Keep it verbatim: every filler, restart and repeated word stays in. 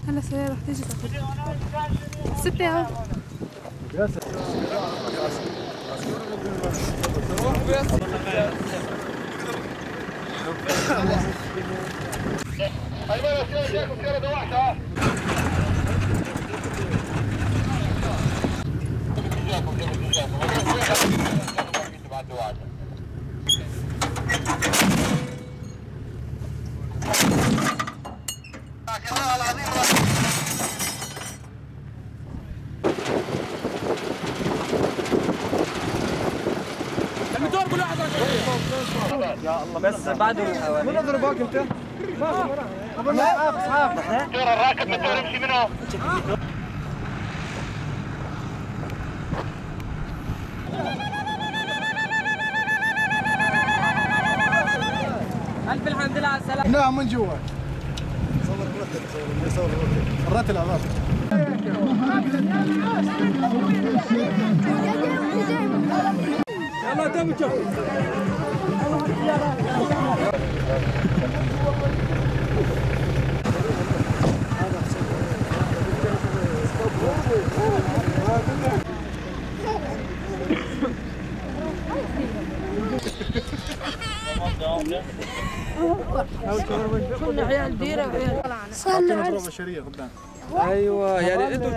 هلا سيارة راح تيجي تاخذ. ستة يا. بس بعد. من اضربك انت؟ ما اضرب، ما اضرب. نحن؟ دور الراكب، من دور يمشي منو؟ الف الحمد لله على السلامة. لا، من جوا. صور مرتب، صور، صور مرتب. الرتل، الرتل. يلا، تم الجو. كنا عيال ديرة وعيال. صلى على الشريعة قدام. ايوه، يعني انتوا